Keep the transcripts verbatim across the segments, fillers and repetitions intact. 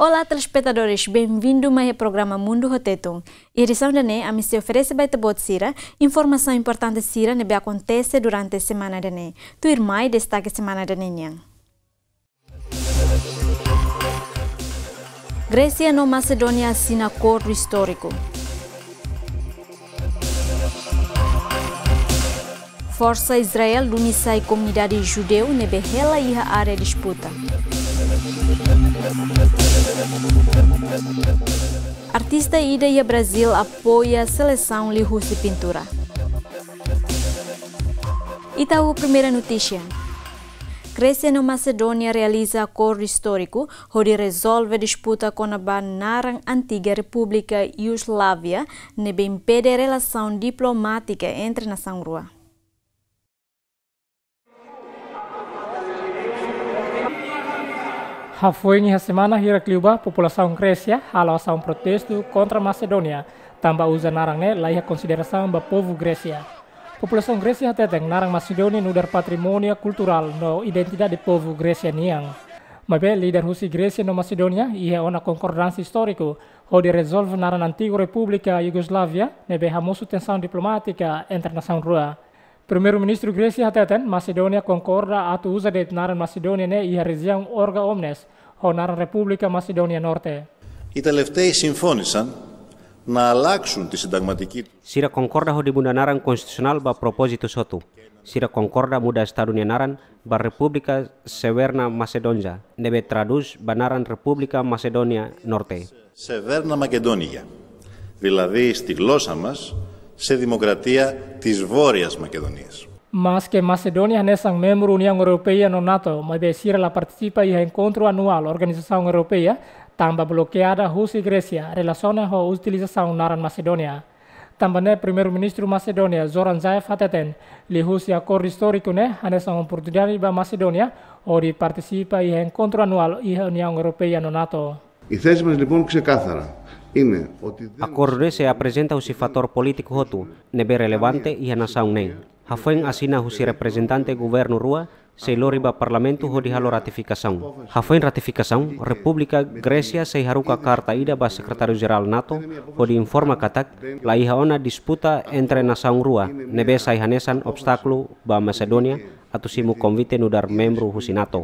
Olá, telespetadores, benvindu mai iha programa Mundu ho Tetun. Edisaun ida-ne'e, ami sei oferese ba ita-boot sira informasaun importante sira ne'ebé akontese durante semana ida-ne'e. Tuirmai destake semana ida-ne'e nian. Grésia no Macedónia asina akordu istóriku. Forsa Israel duni sai komunidade judeu ne'ebé hela iha área disputa. Artista ida iha Brazil apoia selesaun liuhusi pintura. Ita ho primeira notísia. Grésia no Macedónia realiza akordu istóriku hodi rezolve disputa kona-ba naran antiga Repúblika Iugoslávia ne'ebé impede relasaun diplomátika entre nasaun rua. Hafoin iha semana hirak liubá, populasaun Grésia halo asaun protestu kontra Macedónia, tanba uza naran ne'e la iha konsiderasaun ba povu Grésia. Populasaun Grésia hateten naran Macedónia nu'udar patrimóniu kulturál no identidade povu Grésia nian. Maibé líder husi Grésia no Macedónia iha ona konkordánsia istóriku hodi rezolve naran antigu Repúblika Iugoslávia ne'ebé hamosu tensaun diplomátika entre nasaun rua. Primeiru-Ministru Grésia hateten Macedónia konkorda atu uza de'it naran Macedónia ne'e iha rejiaun Orga Omnes ho naran Repúblika Macedónia Norte. Οι τελευταίοι συμφώνησαν να αλλάξουν τη συνταγματική τους. Sira konkorda hodi muda naran konstitusionál ba propózitu hotu. Sira konkorda muda estadu nia naran ba Repúblika Severna Macedónia, ne'ebé tradús ba naran Repúblika Macedónia Norte. Σεβέρνα Μακεδόνια. Δηλαδή, στη γλώσσα μας, σε δημοκρατία της Βόρειας Μακεδονίας. Maske Macedónia hanesan membru Uniaun Europeia no NATO, maibé sira la partisipa iha enkontru anuál Organizasaun Europeia, tanba blokeada husi Grésia relasiona ho utilizasaun naran Macedónia. Tanba ne'e Primeiru-Ministru Macedónia, Zoran Zaev, hateten liuhusi akordu istóriku ne'e hanesan oportunidade ba Macedónia hodi partisipa iha enkontru anuál iha Uniaun Europeia no NATO. Η θέση μας, λοιπόν, ξεκάθαρα είναι ότι δεν Akordu ne'e sei aprezenta husi fatór polítiku hotu ne'ebé relevante iha nasaun ne'e. Hafoin asina husi reprezentante governu rua, sei lori ba Parlamentu hodi halo ratifikasaun. Hafoin ratifikasaun, Repúblika Grésia sei haruka karta ida ba Sekretáriu-Jerál NATO hodi informa katak la iha ona disputa entre nasaun rua ne'ebé sai hanesan obstákulu ba Macedónia atu simu konvite nu'udar membru husi NATO.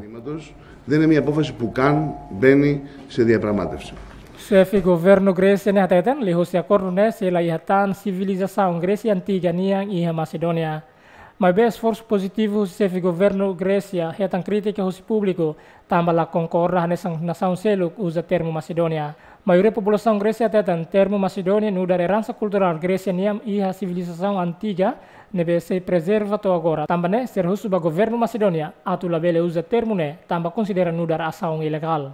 Δεν είναι μια απόφαση που καν μπαίνει σε διαπραγμάτευση. Xefe governu Grésia ne'e hateten liuhusi akordu ne'e sei la iha tan sivilizasaun Grésia antiga nian iha Macedónia. Maibé esforsu pozitivu husi xefe governu Grésia hetan krítika husi públiku, tanba la konkorda hanesan nasaun seluk uza termu Macedónia. Maioria populasaun Grésia hateten termu Macedónia nu'udar eransa kulturál Grésia nian iha sivilizasaun antiga ne'ebé sei prezerva to'o agora. Tanba ne'e sira husu ba governu Macedónia atu labele uza termu ne'e, tanba konsidera nu'udar asaun ilegál.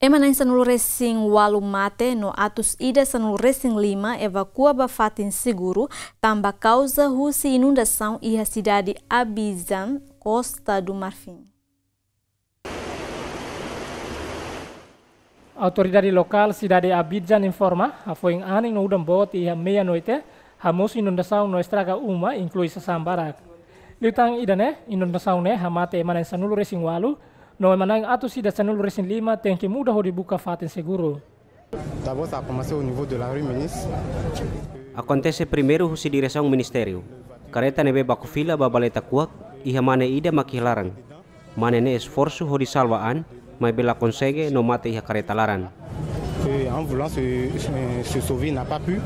Ema na'in sanulu-resin-ualu mate no atus ida sanulu-resin-lima evakua ba fatin seguru, tanba kauza husi inundasaun iha sidade Abidjan, Costa do Marfim. Autoridade lokál sidade Abidjan informa, hafoin anin no udan boot iha meia-noite, hamosu inundasaun no estraga uma, inklui sasán barak. Liután ida-ne'e, inundasaun ne'e hamate ema na'in sanulu-resin-ualu, no ema na'in atus ida sanulu-resin-lima tenke muda hodi buka fatin seguru. D'abord, ça a commencé au niveau de la rue Ministre. Akontese primeiru husi diresaun ministériu. Kareta ne'ebé baku fila ba baleta kuak, iha mane ida mak iha laran. Mane ne'e esforsu hodi salva an, maibé la konsege no mate iha kareta laran. Et en voulant se, se, se sauver, il n'a pas pu.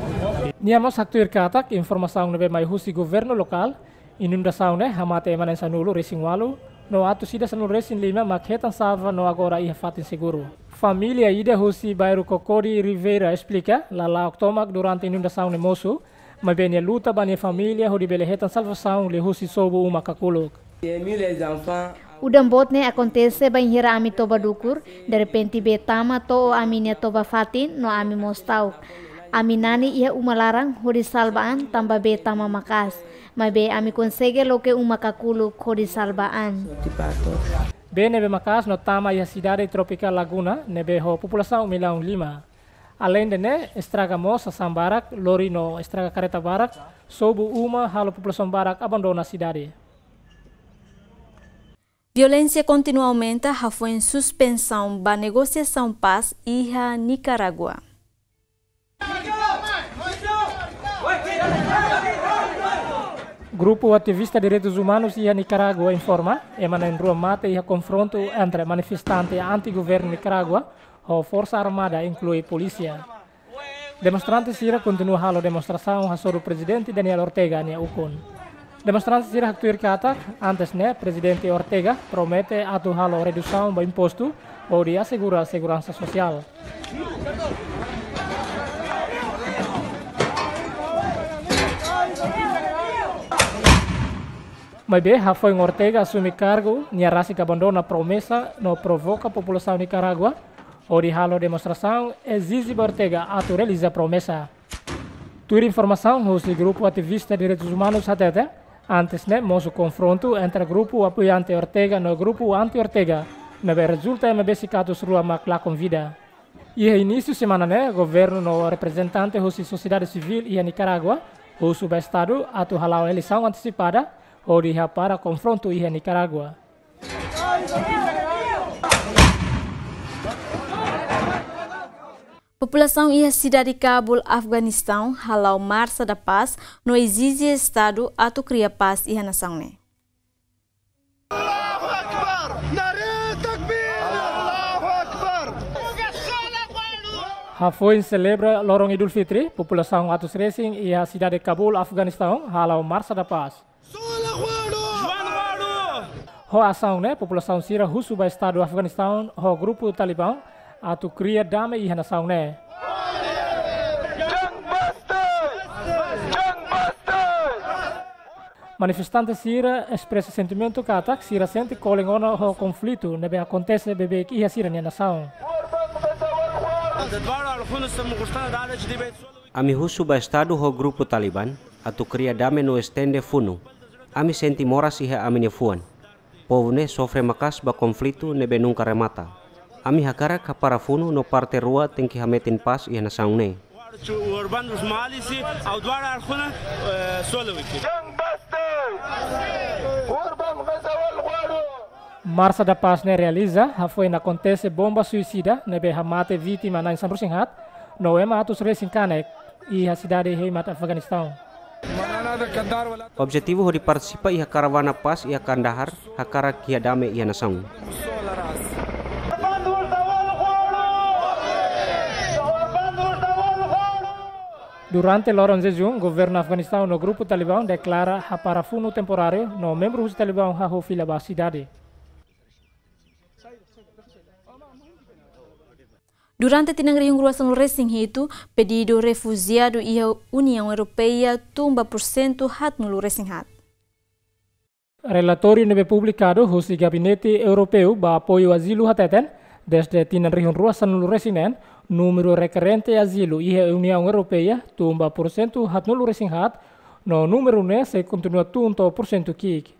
Nia mós haktuir katak informasaun ne'ebé mai husi governu lokál, inundasaun ne'e hamate ema na'in sanulu-resin-ualu, no atus ida sanulu-resin-lima mak hetan salva no agora iha fatin seguru. Família ida husi bairru Cocó de Ribeira esplika, lala'ok tomak durante inundasaun ne'e mosu, maibé nia luta ba nia família hodi bele hetan salvasaun liuhusi sobu uma kakuluk. Udan boot ne'e akontese bainhira ami toba dukur, derrepente bee tama to'o ami-nia toba fatin no ami mós ta'uk. Ami nani iha uma laran hodi salva an tanba bee tama maka'as. Maibé ami konsege loke uma kakuluk hodi salva an. Bee ne'ebé maka'as no tama iha sidade tropikál Laguna, ne'ebé ho populasaun millaun lima. Aleinde ne'e, estraga mós sasán barak, lori no estraga kareta barak, sobu uma, halo populasaun barak abandona sidade. Violénsia kontinua aumenta hafoin suspensaun ba negosiasaun pás iha Nikarágua. Grupu ativista direitus umanus iha Nikarágua informa, ema na'in-rua mate iha konfrontu entre manifestante anti-governu Nikarágua ho forsa armada, inklui polísia. Demonstrante sira kontinua halo demonstrasaun hasoru Prezidente Daniel Ortega nia ukun. Demonstrante sira haktuir katak, antes ne'e Prezidente Ortega promete atu halo redusaun ba impostu hodi asegura seguransa sosiál. Maibé, hafoin Ortega asume kargu, nia rasik abandona promesa no provoka populasaun Nikarágua hodi halo demonstrasaun ezije ba Ortega atu realiza promesa. Tuir informasaun husi grupu ativista direitus umanus hatete, antes ne'e mosu konfrontu entre grupu apoiante Ortega no grupu anti-Ortega, ne'ebé rezulta ema besik atus rua mak lakon vida. Iha inísiu semana ne'e, governu no reprezentante husi sosiedade sivíl iha Nikarágua husu ba Estadu atu hala'o eleisaun antesipada hodi hapara konfrontu iha Nikarágua. Populasaun iha sidade Kabul, Afeganistaun, hala'o Marsa da Pás no ezije Estadu atu kria pás iha nasaun ne'e. Allahu Akbar! Nare takbir! Allahu Akbar! Hafoin selebra loron Idul Fitri, populasaun atus resin iha sidade Kabul, Afeganistaun, hala'o Marsa da Pás. Ho asaun ne'e, populasaun sira husu ba Estadu Afeganistaun ho grupu Taliban atu kria dame iha nasaun ne'e. Manifestante sira espresa sentimentu katak sira sente kolen ona ho konflitu ne'ebé akontese beibeik iha sira-nia nasaun. Ami husu ba Estadu ho grupu Taliban atu kria dame no estende funu. Ami sente moras iha ami-nia fuan. Povu ne'e sofre maka'as ba konflitu ne'ebé nunka remata. Ami hakarak hapara funu no parte rua tenke hametin pás iha nasaun ne'e. Marsa da Pás ne'e realiza hafoin akontese bomba suisida ne'ebé hamate vítima na'in sanulu-resin-haat no ema atus resin kanek iha sidade Heimat, Afeganistaun. Objetivu hodi partisipa iha karavana pás iha Kandahar, hakarak iha dame iha nasaun. Durante loron jejún, governu Afeganistaun no grupu Taliban deklara hapara funu temporáriu no membru husi Taliban hahú fila ba sidade. Durante tinan rihun rua sanulu-resin-hitu, pedidu refujiadu iha Uniaun Europeia tun ba pursentu haatnulu-resin-haat. Relatóriu ne'ebé publikadu husi Gabinete Europeu ba Apoiu Azilu hateten, dezde tinan rihun rua sanulu-resin-neen, númeru rekerente azilu iha Uniaun Europeia tun ba pursentu haatnulu-resin-haat, no númeru ne'e sei kontinua tun to'o pursentu ki'ik.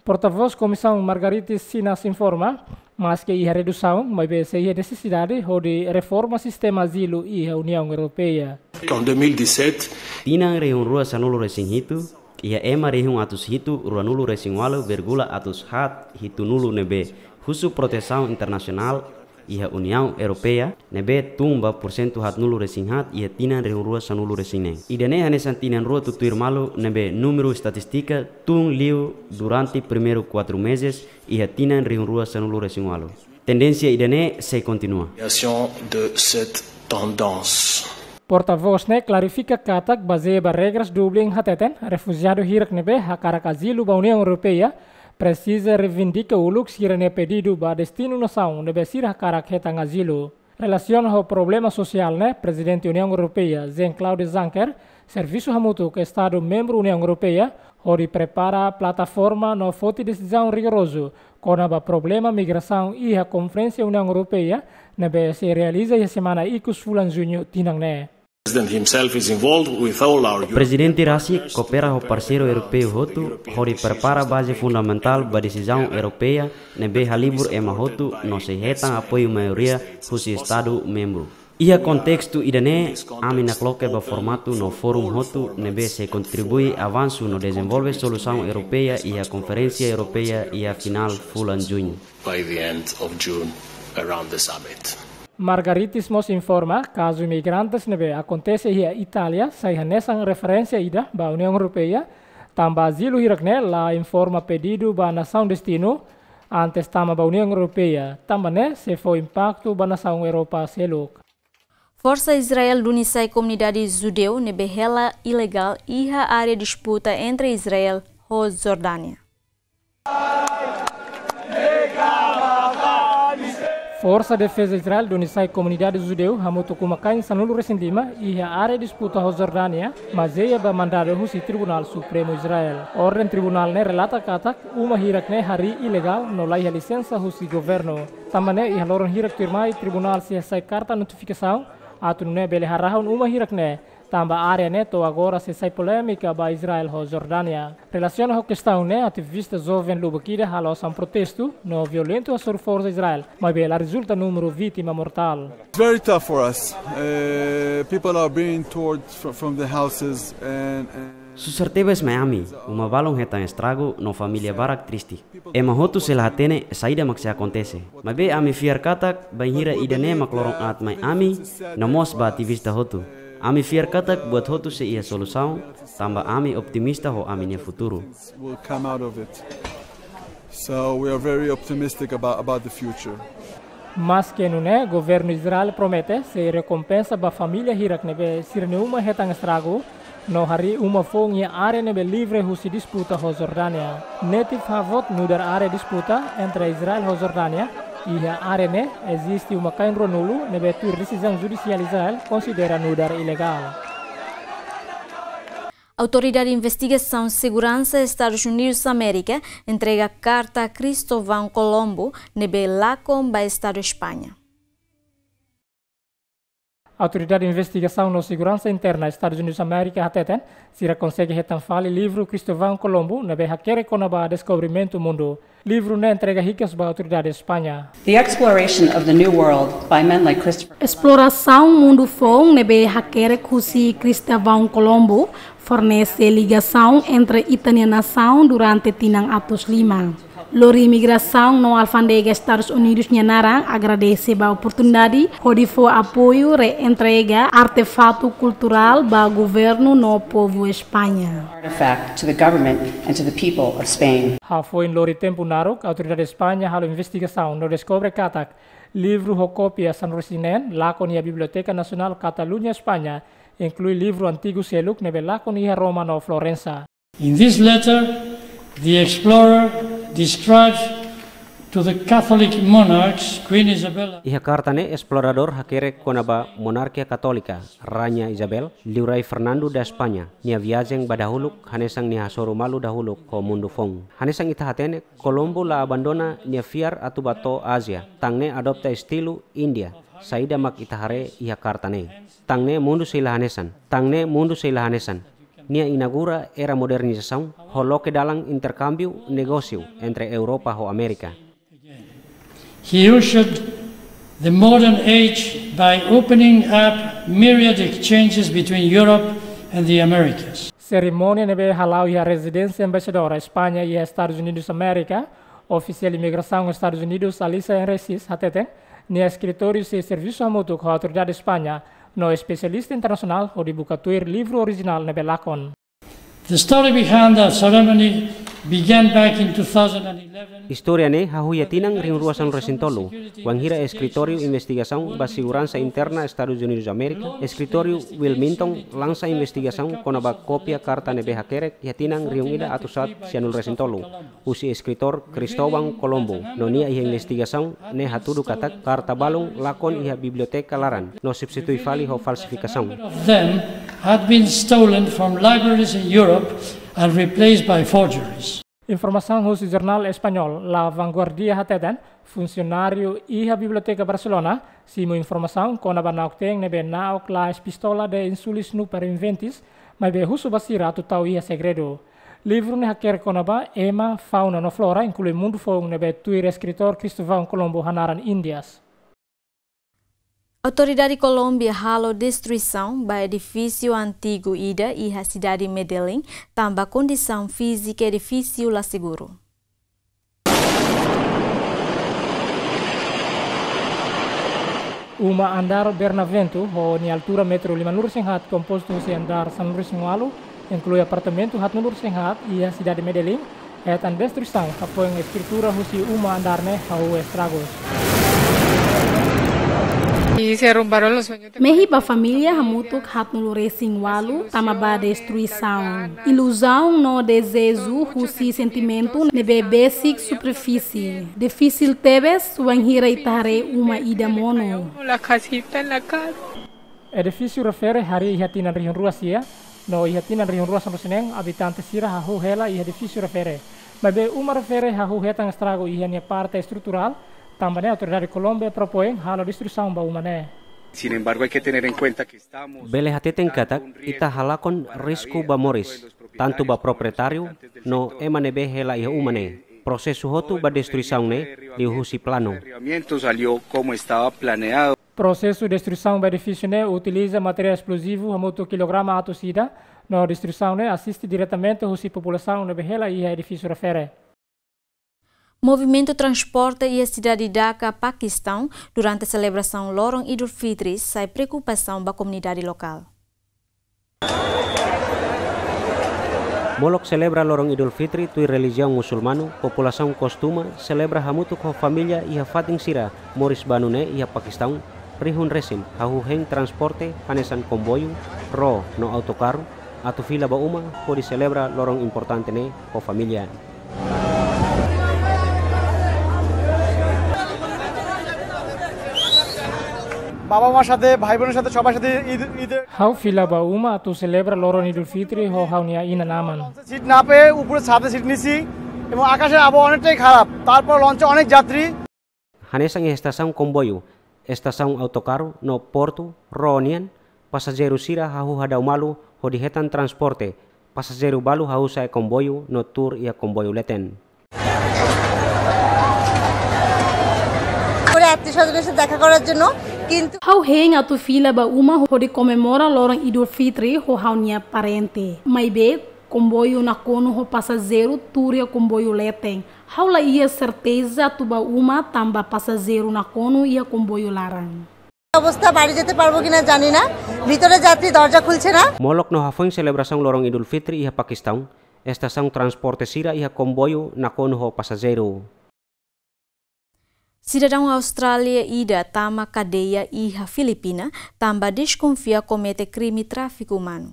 Portavós Komisaun Margaritis Schinas informa, maske iha redusaun, maibé sei iha nesesidade hodi reforma sistema azilu iha Uniaun Europeia. En deux mille dix-sept, tinan rihun rua sanulu-resin-hitu, iha ema rihun atus hitu ruanulu-resin-ualu vírgula atus haat hitunulu ne'ebé husu protesaun internasionál iha Uniaun Europeia, ne'ebé tun ba pursentu haatnulu-resin-haat iha tinan rihun rua sanulu-resin-neen. Ida-ne'e hanesan tinan rua tutuir malu ne'ebé númeru estatístika tun liu durante primeiru kuatru mezes iha tinan rihun rua sanulu-resin-ualu. Tendénsia ida-ne'e sei kontinua. Continuation de cette tendance. Portavós ne'e klarifika katak bazeia ba regras Dublin hateten, refujiadu hirak ne'ebé hakarak azilu ba Uniaun Europeia presiza reivindika uluk sira-nia pedidu ba destinu nasaun ne'ebé sira hakarak hetan azilu. Relasiona ho problema sosiál ne'e, Prezidente Uniaun Europeia, Jean-Claude Juncker, servisu hamutuk ho Estadu membru Uniaun Europeia hodi prepara plataforma no foti desizaun rigorozu kona-ba problema migrasaun iha Konferénsia Uniaun Europeia ne'ebé sei realiza iha semana ikus fulan Juñu tinan ne'e. President himself is involved with all our European Prezidente rasik koopera ho parseiru europeu hotu hodi prepara baze fundamentál ba desizaun europeia ne'ebé halibur ema hotu no sei hetan apoiu maioria husi Estadu membru. Iha kontestu ida-ne'e, ami nakloke ba formatu no forum hotu ne'ebé sei kontribui avansu no dezenvolve solusaun europeia iha konferénsia europeia iha finál fulan Juñu. By the end of June, around the summit. Margaritis mós informa kazu imigrantes ne'ebé akontese iha Itália sai hanesan referénsia ida ba Uniaun Europeia, tanba azilu hirak-ne'e la informa pedidu ba nasaun destinu antes tama ba Uniaun Europeia, tanba ne'e sei fó impaktu ba nasaun Europa seluk. Forsa Israel duni sai komunidade judeu ne'ebé hela ilegál iha área disputa entre Israel ho Jordánia. Forsa Defeza Israel duni sai komunidade judeu hamutuk uma-kain sanulu-resin-lima iha área disputa ho Jordánia, bazeia ba mandadu husi Tribunál Supremu Israel. Orden tribunál ne'e relata katak uma hirak-ne'e harii ilegál no laiha lisensa husi governu. Tanba ne'e iha loron hirak tuirmai tribunál sei hasai karta notifikasaun atu nune'e bele harahun uma hirak-ne'e, tanba área ne'e to'o agora sei sai polémika ba Israel ho Jordánia. Relasiona ho kestaun ne'e, ativista joven lubuk ida halo asaun protestu no violentu hasoru forsa Israel, maibé la rezulta númeru vítima mortál. It's very tough for us. Uh, people are being torn fr- from the houses and, and Susar tebes mai ami, uma balun hetan estragu no família barak triste. Ema hotu sei la hatene saida mak sei akontese. Maibé ami fiar katak bainhira ida-ne'e mak loron aat mai ami, no mós ba ativista hotu. Ami fiar katak buat hotu sei iha solusaun, tanba ami optimista ho ami-nia futuru. Will come out of it. So we are very optimistic about, about the future. Maske nune'e, governu Israel promete sei rekompensa ba família hirak ne'ebé sira-nia uma hetan estragu, no harii uma foun iha área ne'ebé livre husi disputa ho Jordánia. Netif Havot nu'udar área disputa entre Israel ho Jordánia, iha área ne'e eziste uma-kain ruanulu ne'ebé tuir desizaun judisiál Israel konsidera nu'udar ilegál. Autoridade Investigasaun Seguransa Estadus Unidus Amérika entrega karta Kristovaun Kolombu ne'ebé lakon ba Estadu España. Autoridade Investigasaun no Seguransa Interna Estadus Unidus Amérika hateten, sira konsege hetan fali livru Kristovaun Kolombu ne'ebé hakerek kona-ba deskobrimentu mundu. Livru ne'e entrega hikas ba autoridade España. The exploration of the New World by men like Christopher Esplorasaun mundu foun ne'ebé hakerek husi Kristovaun Kolombu fornese ligasaun entre ita-nia nasaun durante tinan atus lima. Lori Imigrasaun no Alfándega Estadus Unidus nia naran agradese ba oportunidade hodi fó apoiu reentrega artefatu kulturál ba governu no povu España. Artifact to the government and to the people of Spain. Hafoin lori tempu naruk, autoridade España halo investigasaun no deskobre katak livru ho kópia sanulu-resin-neen lakon iha Biblioteka Nasionál Kataluña, España, inklui livru antigu seluk ne'ebé lakon iha Roma no Florensa. In this letter, the explorer describes to the Catholic monarchs, Queen Isabella. Iha karta ne'e esploradór hakerek kona-ba monarkia katólika, Raña Isabel, liurai Fernando da España, nia viajen ba dahuluk, hanesan nia hasoru malu dahuluk ho mundu foun. Hanesan ita hatene, Kolombu la abandona nia fiar atu bá to'o Ázia, tan ne'e adopta estilu Índia, saida mak ita haree iha karta ne'e. Tan ne'e mundu sei la hanesan, tan ne'e mundu sei la hanesan. Nia inaugura era modernizasaun, ho loke dalan interkámbiu negósiu entre Europa ho Amérika. He ushered the modern age by opening up myriad exchanges between Europe and the Americas. Serimónia ne'ebé hala'o iha rezidénsia embaixadór España iha Estadus Unidus Amérika, ofisiál imigrasaun Estadus Unidus Alissa Enresis hateten, nia eskritóriu sei servisu hamutuk ho autoridade España no espesialista internasionál hodi buka tuir livru orijinál ne'ebé lakon. The story behind that ceremony began back in two thousand eleven. Istória ne'e hahú iha tinan rihun rua sanulu-resin-tolu, wainhira eskritóriu investigasaun ba seguransa interna Estadus Unidus Amérika, eskritóriu Wilmington, lansa investigasaun kona-ba kópia karta ne'ebé hakerek iha tinan rihun ida atus haat sianulu-resin-tolu, husi eskritór Kristovaun Kolombu, no nia iha investigasaun ne'e hatudu katak karta balun lakon iha biblioteka laran, no substitui fali ho falsifikasaun. Of them had been stolen from libraries in Europe and replaced by forgeries. Informasaun husi jornál español La Vanguardia hateten, funsionáriu iha Biblioteka Barcelona simu informasaun kona-ba na'ok-teen ne'ebé na'ok la'ós pistola de Insulis Nuper Inventis, maibé husu ba sira atu tau iha segredu. Livru ne'e hakerek kona-ba ema, fauna no flora, inklui mundu foun ne'ebé tuir eskritór Kristovaun Kolombu hanaran Índias. Autoridade Kolómbia halo destruisaun ba edifísiu antigu ida iha sidade Medellín, tanba kondisaun fízika edifísiu la seguru. Uma andár Bernavento, ho nia altura metru limanulu-resin-haat, kompostu husi andár sanulu-resin-ualu, inklui apartamentu haatnulu-resin-haat, iha sidade Medellín, hetan destruisaun, hafoin estrutura husi uma andár ne'e hahú estragus. Y se derrumbaron los sueños de... Mehi ba família hamutuk haatnulu-resin-ualu, tama ba destruisaun. Iluzaun no dezeju husi sentimentu ne'ebé besik superfísie. Difisil tebes, wainhira ita haree uma ida monu. La casita en la casa. Edifísiu refere harii iha tinan rihun rua sia, no iha tinan rihun rua sanulu-resin-neen, abitante sira hahú hela iha edifísiu refere. Maibé uma refere hahú hetan estragu iha nia parte estruturál, tanba ne'e autoridade Kolómbia propoin halo destruisaun ba uma ne'e. Sin embargo, hay que tener en cuenta que estamos... Bele hateten katak, ita halakon risku ba moris, tantu ba proprietáriu, no ema ne'ebé hela iha uma ne'e. Prosesu hotu ba destruisaun ne'e, liuhusi planu. Salió como estaba planeado. Prosesu destruisaun ba edifísiu ne'e utiliza materiál esplozivu hamutuk kilograma atus ida, no destruisaun ne'e asiste diretamente husi populasaun ne'ebé hela iha edifísiu refere. Movimentu transporte iha sidade Dhaka, Pakistaun, durante selebrasaun loron Idul Fitri, sai preokupasaun ba komunidade lokál. Molok selebra loron Idul Fitri tuir relijiaun musulmanu, populasaun kostuma selebra hamutuk ho família iha fatin sira moris ba nune iha Pakistaun, rihun resin, hahú hein transporte hanesan komboiu, ró no autokaru, atu fila ba uma hodi selebra loron importante ne'e ho família. বাবা মার সাথে, ভাই বোনের সাথে, সবার সাথে ঈদ, ঈদে... Ha'u fila ba uma atu selebra loron Idul Fitri ho ha'u-nia inan-aman. Seat না পেয়ে উপরে ছাদে সিট নিছি এবং আকাশের আবহাওয়া অনেকটাই খারাপ, তারপর লঞ্চে অনেক যাত্রী. Hanesan iha estasaun komboiu, estasaun autokaru no portu, ró nian, pasajeiru sira hahú hadau malu hodi hetan transporte, pasajeiru balu hahú sa'e komboiu no tuur iha komboiu leten. করে আত্মীয় স্বজনের সাথে দেখা করার জন্য, কিন্তু... Ha'u hein atu fila ba uma hodi komemora loron Idul Fitri ho ha'u-nia parente. Maibé, komboiu nakonu ho pasajeiru tuur iha komboiu leten. Ha'u la iha serteza atu ba uma tanba pasajeiru nakonu iha komboiu laran. অবস্থা, বাড়ি যেতে পারবো কিনা জানি না, ভিতরে যাত্রী, দরজা খুলছে না. Molok no hafoin selebrasaun loron Idul Fitri iha Pakistaun, estasaun transporte sira iha komboiu nakonu ho pasajeiru. Sidadaun Austrália ida tama kadeia iha Filipina, tanba deskonfia komete krime tráfiku umanu.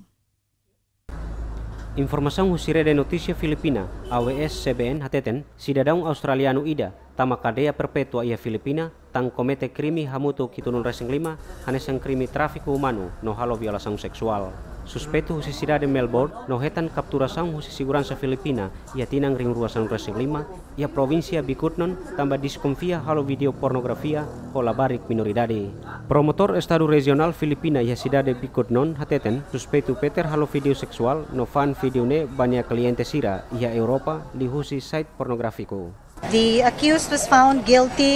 Informasaun husi rede notísia Filipina, A W S C B N, hateten, sidadaun australianu ida tama kadeia perpétua iha Filipina, tan komete krime hamutuk hitunulu-resin-lima, hanesan krime tráfiku umanu no halo violasaun seksuál. Suspeitu husi sidade Melbourne no hetan kapturasaun husi seguransa Filipina iha tinan rihun rua sanulu-resin-lima, iha provínsia Bukidnon, tanba deskonfia halo vídeo pornografia ho labarik minoridade. Promotór Estadu Rejionál Filipina iha sidade Bukidnon hateten, suspeitu Peter halo vídeo seksuál no fa'an vídeo ne'e ba nia kliente sira iha Europa liuhusi site pornográfiku. The accused was found guilty.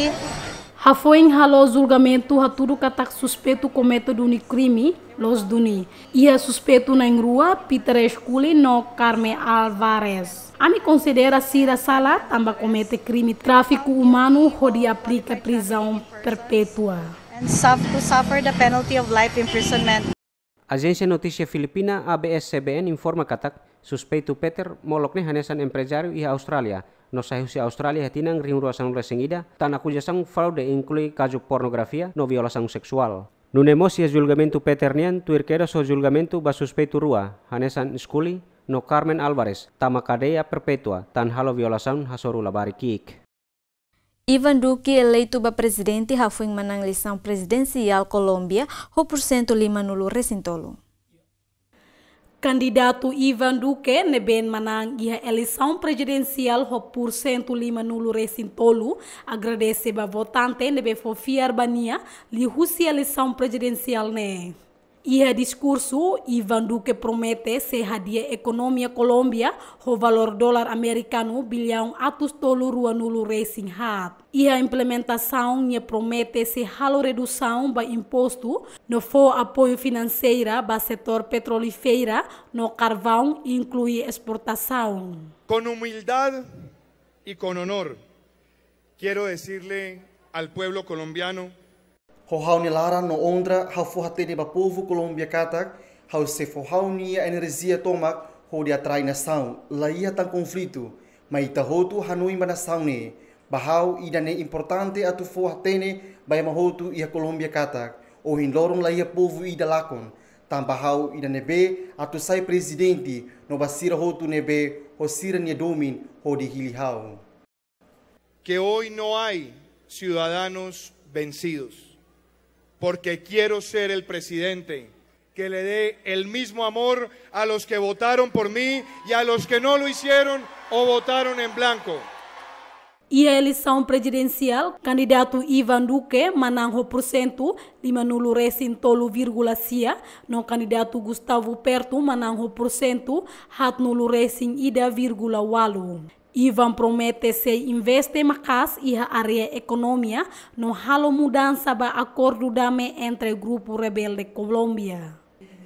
Hafoin halo julgamentu, hatudu katak suspeitu komete duni krime, loos duni. Iha suspeitu na'in-rua, Peter Scully no Carmen Alvarez. Ami konsidera sira sala tanba komete krime tráfiku umanu hodi aplika prizaun perpétua. And suf-, to suffer the penalty of life imprisonment. Ajénsia notísia Filipina, A B S C B N, informa katak, suspeitu Peter molok ne'e hanesan emprezáriu iha Austrália, no sai husi Austrália iha tinan rihun rua sanulu-resin-ida, tan akuzasaun fraude, inklui kazu pornografia no violasaun seksuál. Nune'e mós iha julgamentu Peter nian, tuir kedas ho julgamentu ba suspeitu rua, hanesan Scully no Carmen Alvarez, tama kadeia perpétua, tan halo violasaun hasoru labarik ki'ik. Iván Duque eleitu ba prezidente, hafoin manán eleisaun prezidensiál Kolómbia ho pursentu limanulu-resin-tolu. Kandidatu Iván Duque, ne'ebé manán iha eleisaun prezidensiál ho pursentu limanulu-resin-tolu, agradese ba votante ne'ebé fó fiar ba nia liuhusi eleisaun prezidensiál ne'e. Iha diskursu, Iván Duque promete sei hadi'a ekonomia Kolómbia ho valór dolar amerikanu biliaun atus tolu ruanulu resin haat. Iha implementasaun, nia promete sei halo redusaun ba impostu no fó apoiu finanseira ba setór petrolífera no karvaun, inklui esportasaun. Con humildad y con honor, quiero decirle al pueblo colombiano. Ho ha'u-nia laran no onra, ha'u fó hatene ba povu Kolómbia katak, ha'u sei fó ha'u-nia enerjia tomak hodi atrai nasaun, la iha tan konflitu, mai ita hotu hanoin ba nasaun ne'e. Ba ha'u ida-ne'e importante atu fó hatene ba ema hotu iha Kolómbia katak, ohin loron la iha povu ida lakon, tanba ha'u ida ne'ebé atu sai prezidente, no ba sira hotu ne'ebé ho sira-nia domin hodi hili ha'u. Que hoy no hay ciudadanos vencidos, porque quiero ser el presidente que le dé el mismo amor a los que votaron por mí y a los que no lo hicieron o votaron en blanco. Iha eleisaun prezidensiál, kandidatu Iván Duque manán ho pursentu limanulu resin tolu vírgula sia, no kandidatu Gustavo Petro manán ho pursentu haatnulu resin ida vírgula ualu. Iván promete sei investe maka'as iha área ekonomia no halo mudansa ba akordu dame entre grupu rebelde Kolómbia.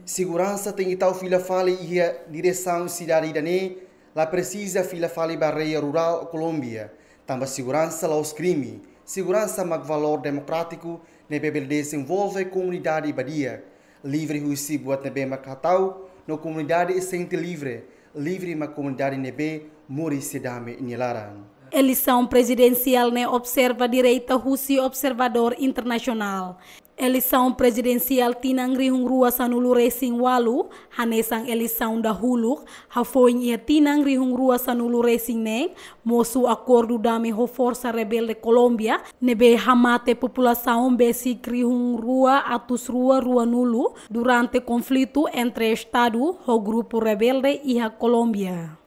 Seguransa tenke tau fila fali iha diresaun sidade ida-ne'e, la presiza fila fali ba área rurál Kolómbia, tanba seguransa la'ós krime, seguransa mak valór demokrátiku ne'ebé bele dezenvolve komunidade ba di'ak, livre husi buat ne'ebé mak hata'uk, no komunidade sente livre, livre mak komunidade ne'ebé moris iha dame nia laran. Eleisaun prezidensiál ne'e observa direta husi observadór internasionál. Eleisaun prezidensiál tinan rihun rua sanulu resin ualu, hanesan eleisaun dahuluk, hafoin iha tinan rihun rua sanulu resin neen, mosu akordu dame ho forsa rebelde Kolómbia, ne'ebé hamate populasaun besik rihun rua atus rua ruanulu durante konflitu entre Estadu ho grupu rebelde iha Kolómbia.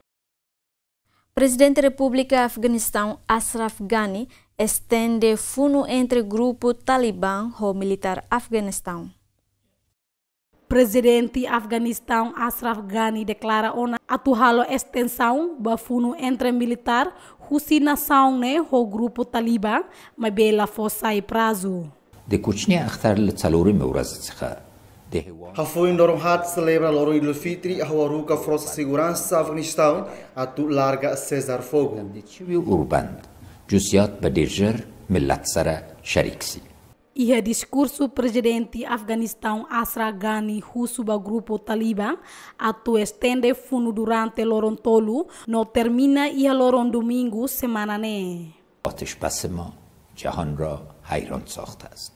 Prezidente Repúblika Afeganistaun Ashraf Ghani estende funu entre grupu Talibã ho militár Afeganistaun. Prezidente Afeganistaun Ashraf Ghani deklara ona atu halo estensaun ba funu entre militár husi nasaun ne'e ho grupu Talibã, maibé la fó sai prazu. Di kuchni akhtar le tsaluri me uraza tsikha. Hafoin loron haat selebra loron Idul Fitri, ha'u haruka forsa seguransa Afeganistaun atu larga sezar fogu. Di chiwi urban, jusiat badirjer, millat sara shariksi. Iha diskursu, Prezidente Afeganistaun Ashraf Ghani husu ba grupu Talibã atu estende funu durante loron tolu, no termina iha loron Domingu semana ne'e. آتش بس ما جهان را حیران ساخته است.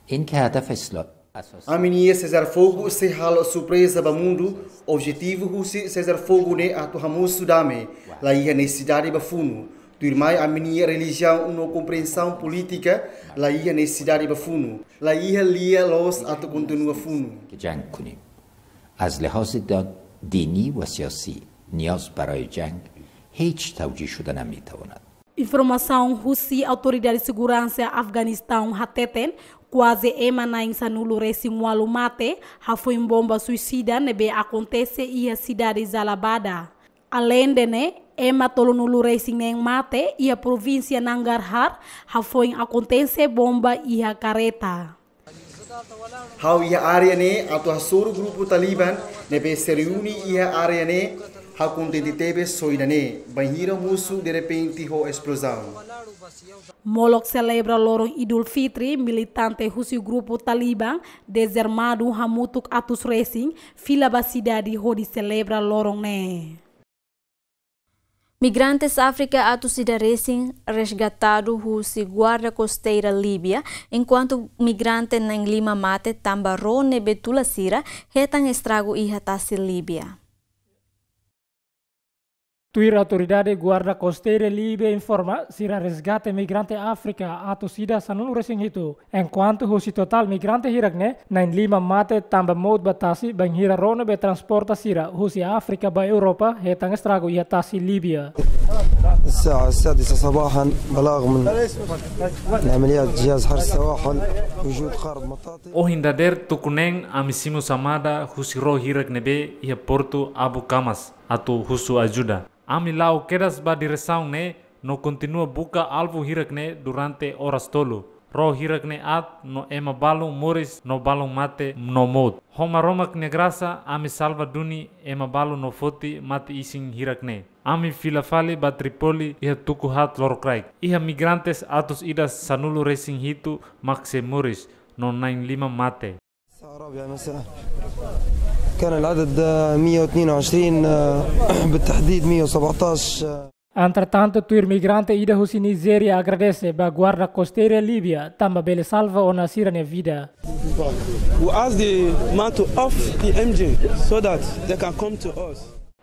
این که هدف اسلام اساسی. Ami-nia sezar fogu sei halo surpreza ba mundu, objetivu husi sezar fogu ne'e atu hamosu dame, la iha nesesidade ba funu. Tuirmai ami-nia relijiaun no komprensaun polítika, la iha nesesidade ba funu. La iha lia loos atu kontinua funu. که جنگ کنیم. از لحاظ دا-، دینی و سیاسی نیاز برای جنگ هیچ توجیه شده نمی‌تواند. Informasaun husi Autoridade Seguransa Afeganistaun hateten, kuaze ema na'in sanulu resin ualu mate, hafoin bomba suisida ne'ebé akontese iha sidade Jalalabad. Aleinde ne'e, ema tolunulu resin neen mate iha provínsia Nangarhar, hafoin akontese bomba iha kareta. Ha'u iha área ne'e atu hasoru grupu Talibã ne'ebé sei reúne iha área ne'e, ha'u kontente tebes ho ida-ne'e, bainhira mosu derrepente ho esplozaun. Molok selebra loron Idul Fitri, militante husi grupu Talibã dezarmadu hamutuk atus resin fila ba sidade hodi selebra loron ne'e. Migrantes Áfrika atus ida resin resgatadu husi guarda kosteira Líbia, enkuantu migrante na'in lima mate tanba ró ne'ebé tula sira hetan estragu iha tasi Líbia. Tuir autoridade guarda kosteira Líbia informa, sira resgate migrante Áfrika atus ida sanulu resin hitu. Enkuantu husi totál migrante hirak ne'e, na'in lima mate tanba mout ba tasi, bainhira ró ne'ebé transporta sira husi Áfrika ba Europa hetan estragu iha tasi Líbia. الساعة السادسة صباحا بلاغ من عمليات جهاز حرس السواحل وجود قارب مطاطي. Ohin dadeer tuku neen ami simu xamada husi ró hirak ne'ebé iha portu Abu Kamas atu husu ajuda. Ami la'o kedas ba diresaun ne'e no kontinua buka alvu hirak ne'e durante oras tolu. Ró hirak ne'e aat no ema balu moris no balun mate no mout. Ho Maromak nia grasa ami salva duni ema balu no foti mate-isin hirak ne'e. Ami fila fali ba Tripoli iha tuku haat lorokraik. Iha migrantes atus ida sanulu-resin-hitu mak sei moris no na'in-lima mate. الساعة الرابعة مساء. كان العدد، آه، مية واثنين وعشرين، آه، بالتحديد مية وسبعتاش، آه. Entretantu, tuir migrante ida husi Nijéria agradese ba Guarda Kosteira Líbia tanba bele salva ona sira-nia vida. We ask the man to off the engine so that they can come to us.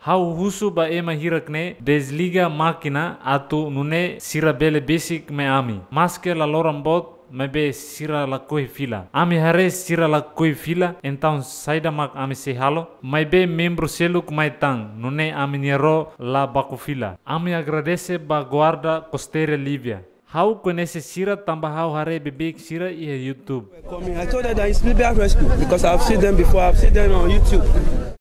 Ha'u husu ba ema hirak ne'e desliga mákina atu nune'e sira bele besik mai ami. Maske laloran boot, maibé sira lakohi fila. Ami haree sira lakohi fila, entaun saida mak ami sei halo? Maibé membru seluk mai tan, nune'e ami-nia ró la baku fila. Ami agradese ba Guarda Kosteira Líbia. Ha'u koñese sira tanba ha'u haree beibeik sira iha YouTube. Coming, I told her that it's Libya rescue because I've seen them before, I've seen them on YouTube.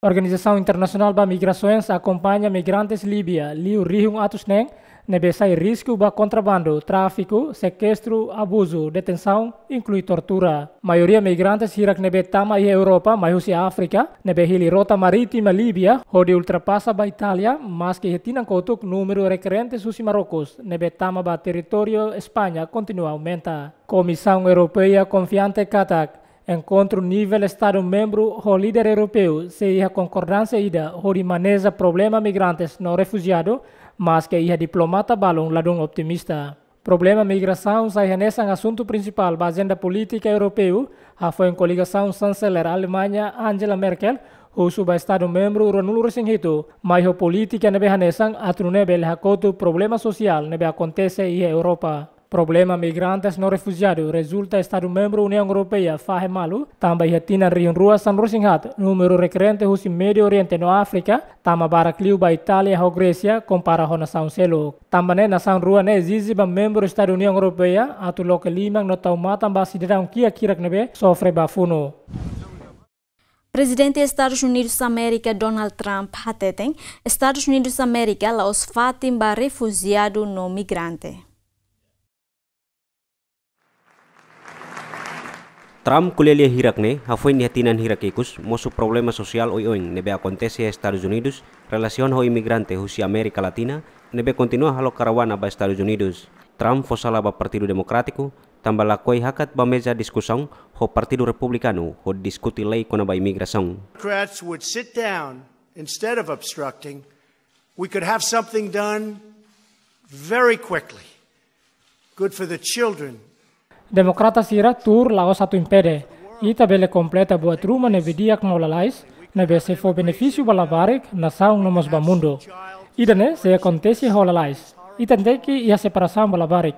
Organizasaun Internasionál ba Migrasoens akompaña migrantes Líbia liu rihun atus neen, ne'ebé sai risku ba kontrabandu, tráfiku, sekestru, abuzu, detensaun, inklui tortura. Maioria migrantes hirak ne'ebé tama iha Europa mai husi Áfrika, ne'ebé hili rota marítima Líbia, hodi ultrapasa ba Itália, maske iha tinan kotuk númeru rekerentes husi Marrocos, ne'ebé tama ba territóriu España, kontinua aumenta. Komisaun Europeia konfiante katak enkontru nivel Estadu membru ho líder europeu sei iha konkordánsia ida hodi maneja problema migrantes no refujiadu, maske iha diplomata balun ladún optimista. Problema migrasaun sai hanesan asuntu prinsipál ba ajenda polítika europeu, hafoin koligasaun Chanceler Alemaña Angela Merkel husu ba Estadu membru ruanulu-resin-hitu mai ho polítika ne'ebé hanesan atu nune'e bele hakotu problema sosiál ne'ebé akontese iha Europa. Problema migrantes no refujiadu rezulta Estadu membru Uniaun Europeia fahe malu, tanba iha tinan rihun rua sanulu-resin-haat, númeru rekerente husi Médiu Oriente no Áfrika tama barak liu ba Itália ho Grésia, kompara ho nasaun seluk. Tanba ne'e nasaun rua ne'e ezije ba membru Estadu Uniaun Europeia atu loke liman no tau matan ba sidadaun kiak hirak ne'ebé sofre ba funu. Prezidente Estadus Unidus Amérika Donald Trump hateten, Estadus Unidus Amérika la'ós fatin ba refujiadu no migrante. Trump ko'alia hirak ne'e hafoin iha tinan hirak ikus mosu problema sosiál oioin ne'ebé akontese iha Estadus Unidus relasiona ho imigrante husi Amérika Latina ne'ebé kontinua halo karawana ba Estadus Unidus. Trump fó sala ba Partidu Demokrátiku tanba lakohi hakat ba meza diskusaun ho Partidu Republikanu hodi diskute lei kona-ba imigrasaun. Democrats would sit down instead of obstructing, we could have something done very quickly. Good for the children. Demokrata sira tuur la'ós atu impede. Ita bele kompleta buat ruma ne'ebé di'ak no lalais, ne'ebé sei fó benefísiu ba labarik, nasaun no mós ba mundu. Ida-ne'e sei akontese ho lalais. Ita tenke iha separasaun ba labarik.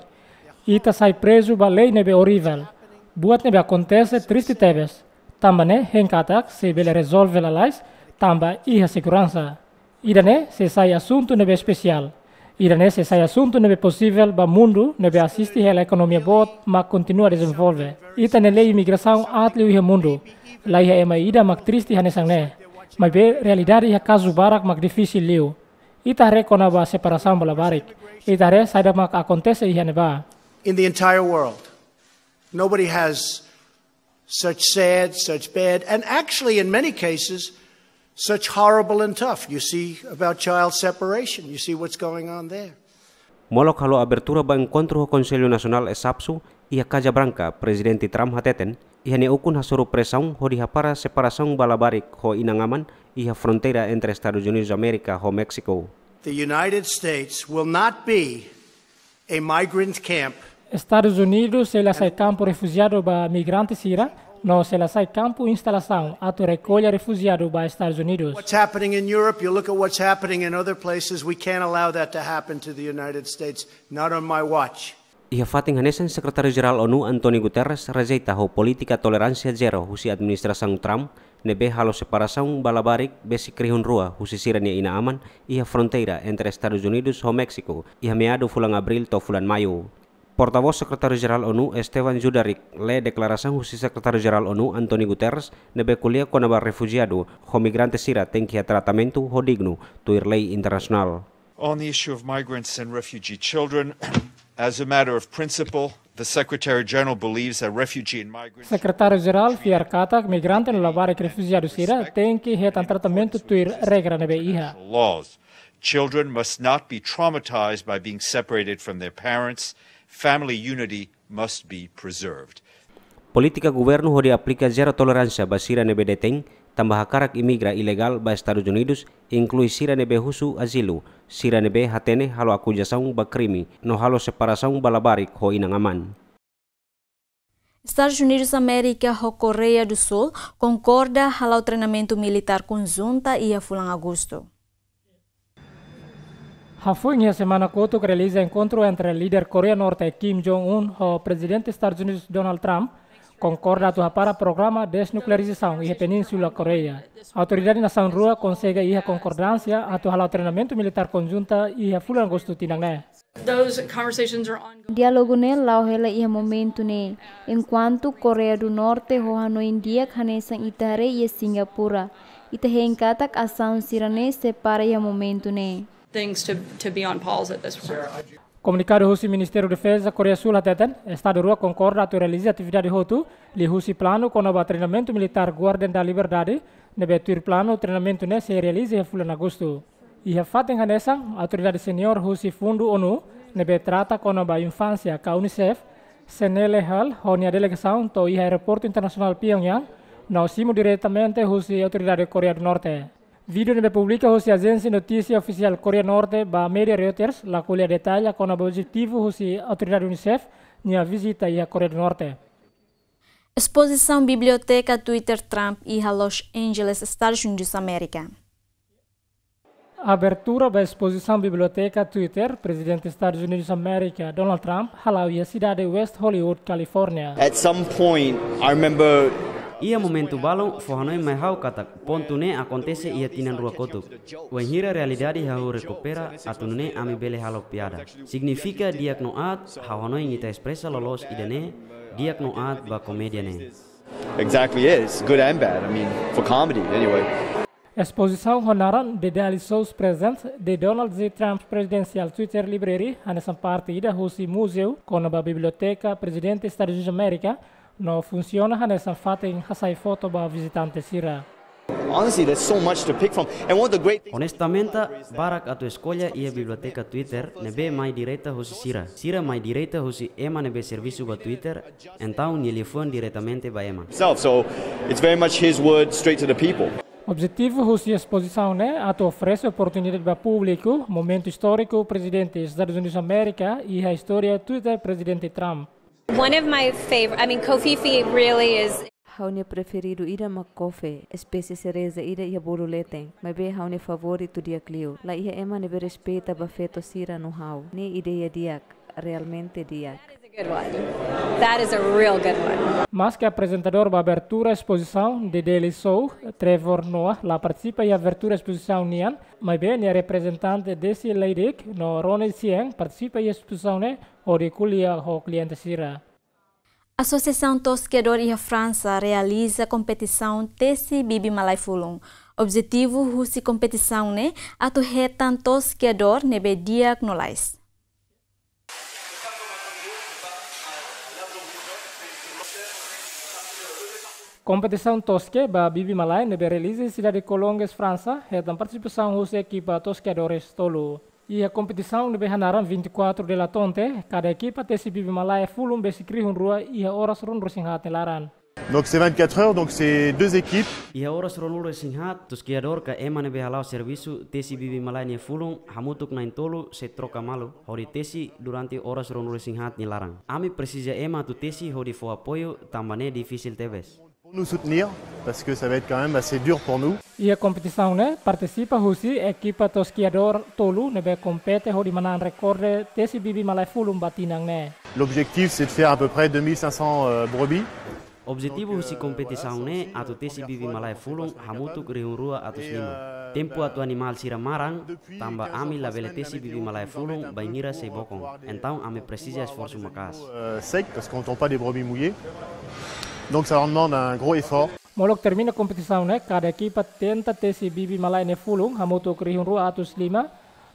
Ita sai prezu ba lei ne'ebé orivel. Buat ne'ebé akontese triste tebes. Tanba ne'e hein katak sei bele rezolve lalais, tanba iha seguransa. Ida-ne'e sei sai asuntu ne'ebé espesiál. Ida-ne'e sei sai asuntu ne'ebé posivel ba mundu ne'ebé asiste hela ekonomia boot mak kontinua dezenvolve. Ita-nia lei imigrasaun aat liu iha mundu. Laiha ema ida mak triste hanesan ne'e. Maibé realidade iha kazu barak mak difisil liu. Ita haree kona-ba separasaun ba labarik. Ita haree saida mak akontese iha ne'ebá. In the entire world, nobody has such sad, such bad, and actually in many cases, such horrible and tough. You see about child separation, you see what's going on there. Molok halo abertura ba enkontru ho Konsellu Nasionál Esapsu iha Casa Branca, Prezidente Trump hateten, iha nia ukun hasoru presaun hodi hapara separasaun ba labarik ho inan-aman iha fronteira entre Estadus Unidus Amérika ho Méxiku. The United States will not be a migrant camp. Estadus Unidus sei la sai kampu refujiadu ba migrante sira, no sei la sai kampu instalasaun atu rekolla refujiadu ba Estadus Unidus. What's happening in Europe, you look at what's happening in other places, we can't allow that to happen to the United States, not on my watch. Iha fatin hanesan, Sekretáriu-Jerál ONU António Guterres rejeita ho polítika toleránsia zero husi administrasaun Trump, ne'ebé halo separasaun ba labarik besik rihun rua husi sira-nia inan-aman iha fronteira entre Estadus Unidus ho Méxiku, iha meadu fulan Abríl to'o fulan Maiu. Portavós Sekretáriu Jerál ONU, Stephane Dujarric, lee deklarasaun husi Sekretáriu Jerál ONU, António Guterres, ne'ebé ko'alia kona-ba refujiadu ho migrante sira tenke iha tratamentu ho dignu, tuir lei internasionál. On the issue of migrants and refugee children, as a matter of principle, the Secretary General believes that refugee and migrant Sekretáriu Jerál fiar katak migrante no labarik refujiadu sira tenke hetan tratamentu tuir regra ne'ebé iha. Laws. Children must not be traumatized by being separated from their parents. Family unity must be preserved. Polítika governu hodi aplika zero toleránsia ba sira ne'ebé detein, tanba hakarak imigra ilegál ba Estadus Unidus, inklui sira ne'ebé husu azilu, sira ne'ebé hatene halo akuzasaun ba krime, no halo separasaun ba labarik ho inan-aman. Estadus Unidus Amérika ho Koreia du Sul konkorda hala'o treinamentu militár konjunta iha fulan Agostu. Hafoin iha semana kotuk realiza enkontru entre líder Koreia Norte Kim Jong-un ho Prezidente Estadus Unidus Donald Trump konkorda atu hapara programa desnuklearizasaun iha Península Koreia. Autoridade nasaun rua konsege iha konkordánsia atu hala'o treinamentu militár konjunta iha fulan Agostu tinan ne'e. Those conversations are ongoing. Diálogu ne'e la'o hela iha momentu ne'e, enkuantu Koreia du Norte ho hanoin di'ak hanesan ita haree iha Singapura. Ita hein katak asaun sira-ne'e sei para iha momentu ne'e. Things to, to be on pause at this point. Komunikadu husi Ministériu Defeza Koreia Sul hateten, estadu rua konkorda atu realiza atividade hotu, liuhusi planu kona-ba treinamentu militár Guardian da Liberdade, ne'ebé tuir planu treinamentu ne'e sei realiza iha fulan Agostu. Iha fatin hanesan, autoridade seniór husi Fundu ONU ne'ebé trata kona-ba infánsia ka UNICEF, Senele Hall, ho nia delegasaun to'o iha Aeroportu Internasionál Pyongyang, no simu diretamente husi autoridade Koreia du Norte. Vídeo ne'ebé publika husi ajénsia notísia ofisiál Koreia Norte ba média Reuters la ko'alia detalle kona-ba objetivu husi autoridade UNICEF nia vizita iha Koreia du Norte. Espozisaun biblioteka Twitter Trump iha Los Angeles, Estadus Unidus Amérika. Abertura ba espozisaun biblioteka Twitter Prezidente Estadus Unidus Amérika Donald Trump hala'o iha sidade West Hollywood, California. At some point, I remember Iha momentu balun, fó hanoin mai ha'u katak pontu ne'e akontese iha tinan rua kotuk. Wainhira realidade hahú rekupera, atu nune'e ami bele halo piada. Signifika di'ak no aat, ha'u hanoin ita espresa loloos ida-ne'e, di'ak no aat ba komédia ne'e. Exactly, yeah, it's good and bad. I mean, for comedy, anyway. Espozisaun ho naran The Daily Show's Presents, The Donald J Trump Presidential Twitter Library, hanesan parte ida husi muzeu kona-ba biblioteka Prezidente Estadus Unidus Amérika, no funsiona hanesan fatin hasai foto ba vizitante sira. Honestly, there's so much to pick from. And one of the great things Onestamente, barak atu eskolla iha biblioteka Twitter, ne'ebé mai direta husi sira. Sira mai direta husi ema ne'ebé servisu ba Twitter, entaun nia liafuan diretamente ba ema. Himself. So it's very much his word straight to the people. Objetivu husi espozisaun ne'e atu oferese oportunidade ba públiku, momentu istóriku Prezidente Estadus Unidus Amérika iha istória Twitter Prezidente Trump. One of my favorite, I mean, Covfefe really is. Ha'u-nia preferidu ida mak kofe, espésie sereza ida iha bolu leten, maibé ha'u-nia favoritu di'ak liu. La iha ema ne'ebé respeita ba feto sira no ha'u. Ne'e ideia di'ak, realmente di'ak. That is a good one. That is a real good one. Maske aprezentadór ba abertura espozisaun The Daily Show, Trevor Noah, la partisipa iha abertura espozisaun nian, maibé nia reprezentante Desi Leidig no Ronnie Chien partisipa iha espozisaun ne'e hodi ko'alia ho kliente sira. Asosiasaun Toskadór iha Fransa realiza kompetisaun tesi bibi malae fulun. Objetivu husi kompetisaun ne'e atu hetan toskadór ne'ebé di'ak no lais. Kompetisaun toske ba bibi malae ne'ebé realiza iha sidade Colonges, Fransa, hetan partisipasaun husi ekipa toskadores tolu. Iha kompetisaun ne'ebé hanaran vinte e quatro de la Tonte, kada ekipa tesi bibi malae fulun besik rihun rua iha oras ruanulu-resin-haat nia laran. Donc c'est vingt-quatre heures, donc c'est deux équipes. Iha oras ruanulu-resin-haat, toskadór ka ema ne'ebé hala'o servisu tesi bibi malae nia fulun hamutuk na'in-tolu sei troka malu, hodi tesi durante oras ruanulu-resin-haat nia laran. Ami presiza ema atu tesi hodi fó apoiu, tanba ne'e difisil tebes. Pour nous soutenir, parce que ça va être quand même assez dur pour nous. Iha kompetisaun ne'e partisipa husi ekipa toskadór tolu ne'ebé kompete hodi manán rekorde tesi bibi malae fulun ba tinan ne'e. L'objectif, c'est de faire à peu près deux mille cinq cents, euh, brebis. Objetivu husi kompetisaun ne'e atu tesi bibi-malae fulun hamutuk rihun rua atus lima. Tempu atu animál sira maran, tanba ami labele tesi bibi-malae fulun bainhira sei bokon. Entaun ami presiza esforsu maka'as. Euh, sec, parce qu'on tend pas des brebis mouillées. Donc ça leur demande un gros effort. Molok termina kompetisaun ne'e, kada ekipa tenta tesi bibi-malae nia fulun hamutuk rihun rua atus lima,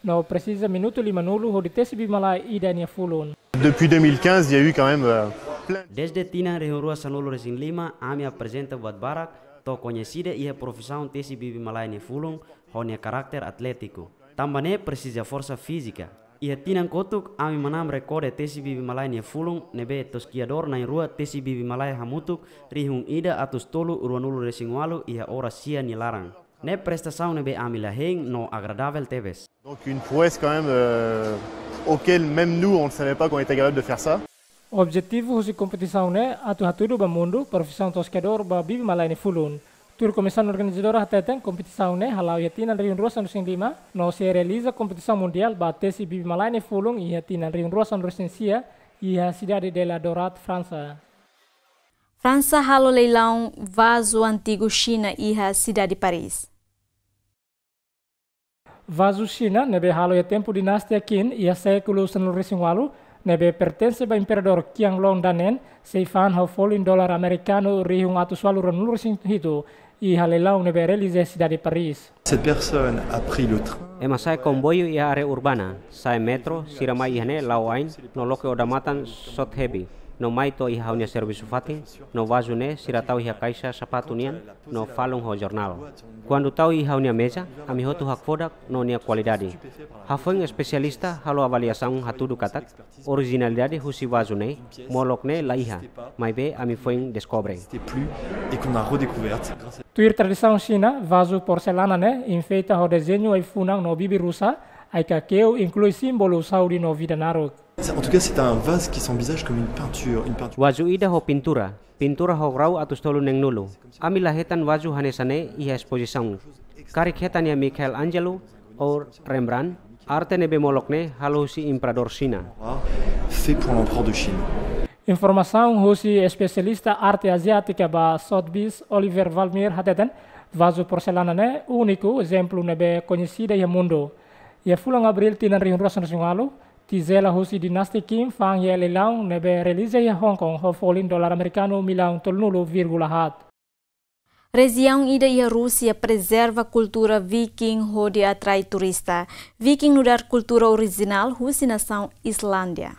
no presiza minutu limanulu hodi tesi bibi-malae ida nia fulun. Depuis deux mille quinze, il y a eu quand même euh, plein. Dezde tinan rihun rua sanulu resin lima, ami aprezenta buat barak, to'o koñesida iha profisaun tesi bibi-malae nia fulun, ho nia karakter atlétiku. Tanba ne'e presiza forsa fízika. Iha tinan kotuk, ami manán rekorde tesi bibi-malae nia fulun, ne'ebé toskiadór na'in-rua tesi bibi-malae hamutuk rihun ida atus tolu ruanulu resin ualu iha oras sia nia laran. Ne'e prestasaun ne'ebé ami la hein no agradável tebes. Donc une prouesse quand même euh, auquel même nous, on ne savait pas qu'on était capable de faire ça. Objetivu husi kompetisaun ne'e atu hatudu ba mundu profisaun toskiadór ba bibi-malae nia fulun. Tuir komisaun organizadora hateten, kompetisaun ne'e hala'o iha tinan rihun rua sanulu resin lima, no sei realiza kompetisaun mundiál ba tesi bibi-malae nia fulun iha tinan rihun rua sanulu resin sia, iha sidade de La Dorade, Fransa. Fransa halo leilaun vazu antigu Xina iha sidade Paris. Vazu Xina ne'ebé halo iha tempu dinastia Qin iha sékulu sanulu resin ualu, ne'ebé pertense ba Imperadór Qianlong Danen, sei fa'an ho folin dolar amerikanu rihun atus ualu ruanulu resin hitu, iha leilaun ne'ebé realiza iha sidade Paris. Cette personne a pris le train. Ema sa'e komboiu iha área urbana, sa'e metro, sira mai iha ne'e la'o ain, no loke odamatan Sotheby, no mai to'o iha ha'u-nia servisu fatin, no vazu ne'e sira tau iha kaixa sapatu nian, no falun ho jornál. Kuandu tau iha ha'u-nia meza, ami hotu hakfodak no nia kualidade. Hafoin espesialista halo avaliasaun hatudu katak, orijinalidade husi vazu ne'e, molok ne'e la iha, maibé ami foin deskobre. C'était plus et qu'on a redécouverte grâce à Tuir tradisaun Xina, vazu porselana ne'e enfeita ho dezeñu ai-funan no bibi-rusa, ai-kakeu, inklui símbolu saúde no vida naruk. Ça, en tout cas, c'est un vase qui s'envisage comme une peinture, une peinture. Vazu ida ho pintura, pintura ho grau atus tolu neenulu. Ami la hetan vazu hanesan ne'e iha espozisaun. Karik hetan iha Michelangelo ou Rembrandt, arte ne'ebé molok ne'e halo husi imperadór Xina. Fait pour l'empereur de Chine. Informasaun husi espesialista arte aziátika ba Sotheby's, Oliver Valmyr hateten, vazu porselana ne'e úniku, ezemplu ne'ebé koñesida iha mundu. Iha fulan Abríl tinan rihun rua sanulu resin ualu, tizela husi dinastia Qin fa'an iha leilaun ne'ebé realiza iha Hong Kong ho folin dolar amerikanu millaun tolunulu vírgula haat. Rejiaun ida iha Rúsia prezerva kultura Viking hodi atrai turista. Viking nu'udar kultura orijinál husi nasaun Islándia.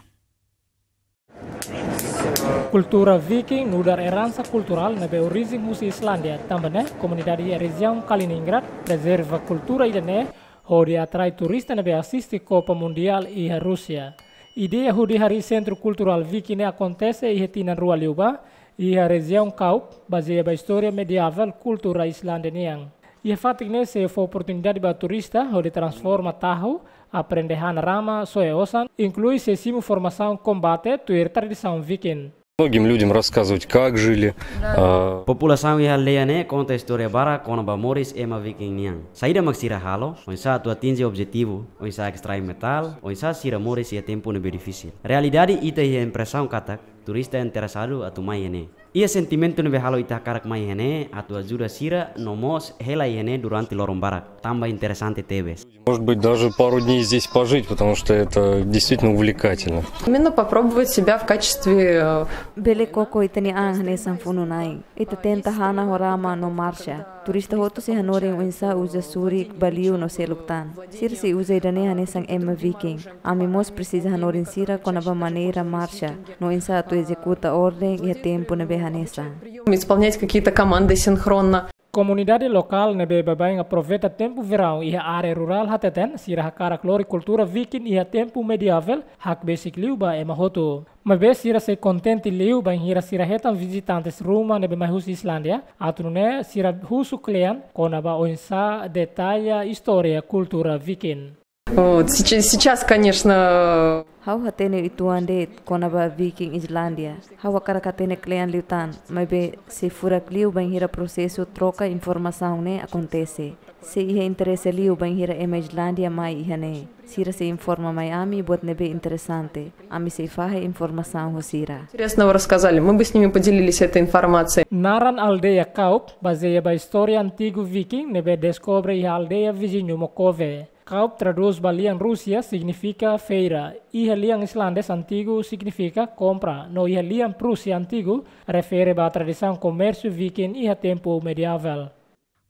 Kultura Viking nu'udar eransa kulturál ne'ebé orijen husi Islándia, tanba ne'e komunidade iha rejiaun Kaliningrad prezerva kultura ida-ne'e hodi atrai turista ne'ebé asiste Kopa Mundiál iha Rúsia. Ideia hodi harii Sentru Kulturál Viking ne'e akontese iha tinan rua liubá, iha rejiaun Kaup, bazeia ba istória mediavel kultura Islándia nian. Iha fatin ne'e sei fó oportunidade ba turista hodi transforma tahu, aprende hana rama, soe osan, inklui sei simu formasaun kombate tuir tradisaun Viking. Многим людям рассказывать, как жили. А, Populasaun iha aldeia ne'e konta istória barak kona-ba moris ema Viking nian. Saida mak sira halo, oinsá atu atinje objetivu, oinsá ekstrai metál, oinsá sira moris iha tempu ne'ebé difisil. Realidade ita iha impresaun katak turista interesadu atu mai iha ne'e. Iha sentimentu ne'ebé halo ita hakarak mai iha ne'e atu ajuda sira no mós hela iha ne'e durante loron barak, tanba interesante tebes. Может быть, даже пару дней здесь пожить, потому что это действительно увлекательно. Именно попробовать себя в качестве э, Bele koko ita-nia an hanesan funu-na'in. Ita tenta hana ho rama no marxa. Turista hotu sei hanorin oinsá uza suri, baliu no seluk tan. Sira sei uza ida-ne'e hanesan ema Viking. Ami mós presiza hanorin sira kona-ba maneira marxa, no oinsá atu ezekuta orden iha tempu ne'ebé hanesan. Исполнять какие-то команды синхронно. Komunidade lokál ne'ebé baibain aproveita tempu veraun iha área rurál hateten, sira hakarak lori kultura Viking iha tempu mediavel, hakbesik liu ba ema hotu. Maibé sira sei kontente liu bainhira sira hetan vizitantes ruma ne'ebé mai husi Islándia, atu nune'e sira husu kle'an kona-ba oinsá detalla istória kultura Viking. Вот, сейчас, конечно. Ha'u hatene uitoan de'it kona-ba Viking Islândia. Ha'u hakarak hatene kle'an liután, maibé sei furak liu bainhira prosesu troka informasaun ne'e akontese. Sei iha interese liu bainhira ema Islândia mai iha ne'e. Sira sei informa mai ami buat ne'ebé interesante. Ami sei fahe informasaun ho sira. Интересного рассказали, мы бы с ними поделились этой информацией. Naran aldeia Kaup bazeia ba istória antigu Viking ne'ebé deskobre iha aldeia viziñu Mokove. Kaup tradús ba lian Rúsia signifika feira, iha lian islandés antigu signifika kompra, no iha lian Prúsia antigu refere ba tradisaun komérsiu Viking iha tempu medieval.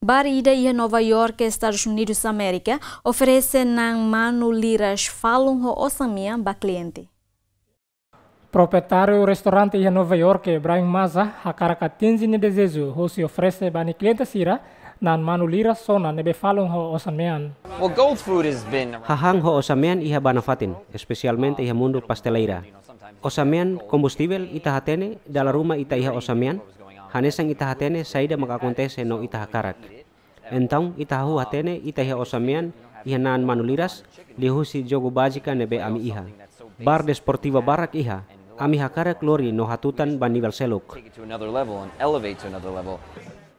Bar ida iha Nova York, Estadus Unidus Amérika, oferese na'an manu liras falun ho osan-mean ba kliente. Proprietáriu restaurante iha Nova York, Brian Mazza, hakarak atinje nia dezeju, husi oferese ba nia kliente sira na'an manu liras ona ne'ebé falun ho osan-mean. Well, Gold Food has been around. Hahán ho osan-mean iha ba nafatin, espesialmente iha mundu pasteleira. Osan-mean kombustivel, ita hatene, dala ruma ita iha osan-mean, hanesan ita hatene saida mak akontese no ita hakarak. Entaun, ita hahú hatene ita iha osan-mean iha na'an manu liras, liuhusi jogu bázika ne'ebé ami iha. Bar desportiva barak iha, ami hakarak lori no hatutan ba nivel seluk. Take it to another level and elevate to another level.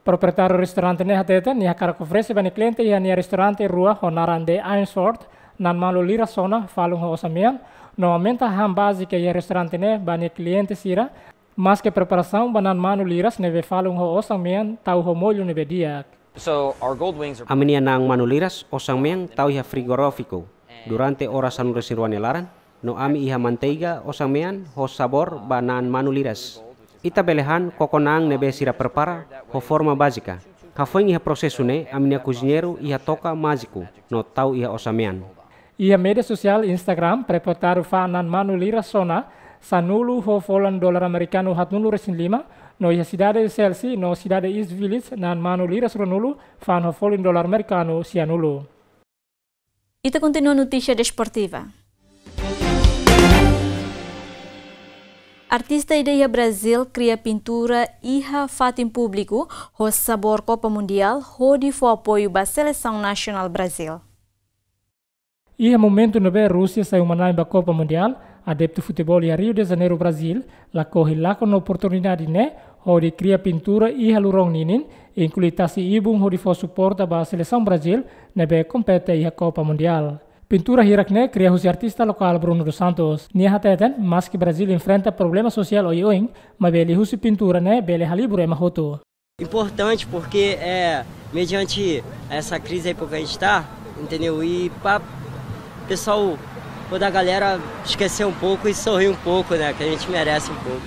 Proprietáriu restaurante ne'e hateten, nia hakarak oferese ba nia kliente iha nia restaurante rua ho naran The Iron Sword, na'an manu liras ona, falun ho osan-mean, no aumenta hahán bázika iha restaurante ne'e ba nia kliente sira, maske preparasaun ba na'an manu liras ne'ebé falun ho osan-mean tau ho mollu ne'ebé di'ak. So, our gold wings are. Ami-nia na'an manu liras osan-mean tau iha frigorífiku durante oras sanulu-resin-rua nia laran, no ami iha manteiga osan-mean ho sabór ba na'an manu liras. Ita bele han koko-na'an ne'ebé sira prepara ho forma bázika. Hafoin iha prosesu ne'e, ami-nia koziñeiru iha toka májiku no tau iha osan-mean. Iha média sosiál Instagram, proprietáriu fa'an na'an manu liras ona sanulu ho folin dolar amerikanu haatnulu-resin-lima, no iha sidade Chelsea no sidade East Village na'an manu liras ruanulu, fa'an ho folin dolar amerikanu sianulu. Ita kontinua notísia desportiva. Artista ida iha Brazil kria pintura iha fatin públiku ho sabór Copa Mundial hodi fó apoiu ba selesaun nasionál Brazil. Iha momentu ne'ebé Rúsia sai uma-na'in ba Copa Mundial, adeptu futeból iha Rio de Janeiro, Brazil, lakohi lakon oportunidade ne'e hodi kria pintura iha lurón ninin, inklui tasi ibun hodi fó suporta ba selesaun Brazil ne'ebé kompete iha Copa Mundial. Pintura hirak ne'e kria husi artista lokál Bruno dos Santos. Nia hateten, maske Brazil enfrenta problema sosiál oioin, maibé liuhusi pintura ne'e bele halibur ema hotu. Importante porque é mediante essa crise aí que a gente tá, entendeu? E pra pessoal, toda a galera esquecer um pouco e sorrir um pouco, né? Que a gente merece um pouco.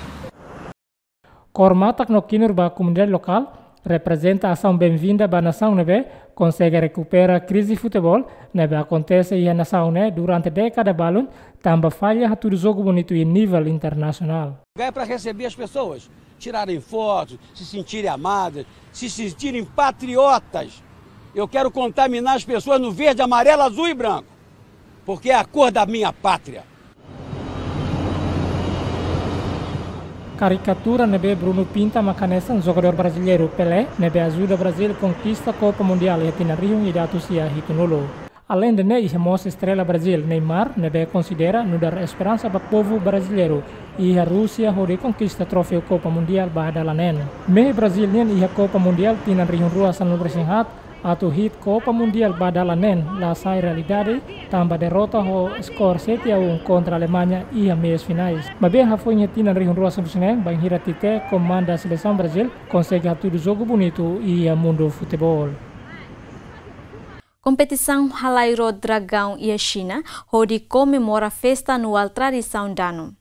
Kór matak no kinur ba komunidade lokál reprezenta asaun benvinda ba nasaun ne'ebé konsege rekupera krize futeból ne'ebé akontese iha nasaun ne'e durante dékada balun, tanba falla hatudu jogu bonitu iha nivel internasionál. É pra receber as pessoas, tirarem fotos, se sentirem amadas, se sentirem patriotas. Eu quero contaminar as pessoas no verde, amarelo, azul e branco, porque é a cor da minha pátria. Karikatura ne'ebé Bruno pinta mak hanesan jogadór brasileiru Pelé, ne'ebé ajuda Brazil konkista Copa Mundial iha tinan rihun ida atus sia hitunulu. Aleinde ne'e, iha mós estrela Brazil, Neymar, ne'ebé konsidera nu'udar esperansa ba povu brasileiru iha Rúsia hodi konkista troféu Copa Mundial ba dala neen. Mehi Brazil nian iha Copa Mundial tinan rihun rua sanulu-resin-haat, atu hi'it Copa Mundial ba dala neen la sai realidade, tanba derrota ho skor sete a um kontra Alemanha iha meias finais. Maibé hafoin iha tinan rihun rua sanulu-resin-neen, bainhira Tite komanda selesaun Brazil, konsege hatudu jogu bonitu iha mundu futeból. Kompetisaun Halai Ró Dragaun iha Xina hodi komemora festa anuál tradisaun danu.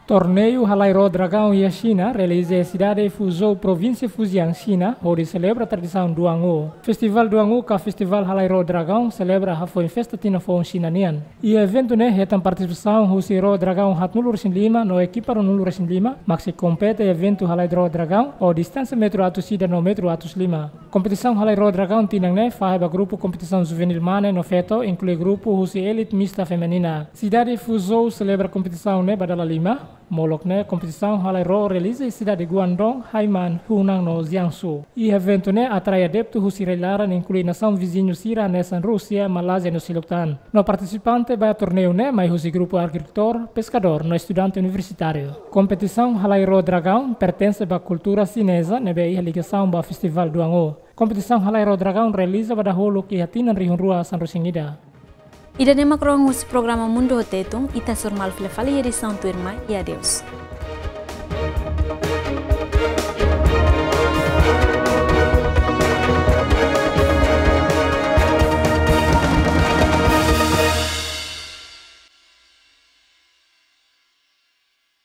Torneiu Halai Ró Dragaun iha Xina realiza iha sidade Fuzhou, provínsia Fujian, Xina, hodi selebra tradisaun Duang-O. Festivál Duang-O ka Festivál Halai Ró Dragaun selebra hafoin festa tinan foun Xina nian. Iha eventu ne'e hetan partisipasaun husi ró dragaun haatnulu-resin-lima no ekipa ruanulu-resin-lima, mak sei kompete eventu Halai Ró Dragaun ho distánsia metru atus ida no metru atus lima. Kompetisaun Halai Ró Dragaun tinan ne'e fahe ba grupu kompetisaun juvenil mane no feto, inklui grupu husi elite mista feminina. Sidade Fuzhou selebra kompetisaun ne'e ba dala lima, Molok ne'e kompetisaun halai ró realiza iha sidade Guangdong, Hainan, Hunan no Jiangsu. Iha eventu ne'e atrai adeptu husi rai-laran, inklui nasaun viziñu sira hanesan Rúsia, Malázia no seluk tan. No partisipante ba torneiu ne'e mai husi grupu agrikultór, peskadór no estudante universitáriu. Kompetisaun halai ró dragaun pertense ba kultura xineza ne'ebé iha ligasaun ba festivál Duang-O. Kompetisaun halai ró dragaun realiza ba dahuluk iha tinan rihun rua sanulu-resin-ida. Ida-ne'e mak rohan husi programa Mundu ho Tetun, ita hasoru malu fila fali iha edisaun tuirmai, i adeus.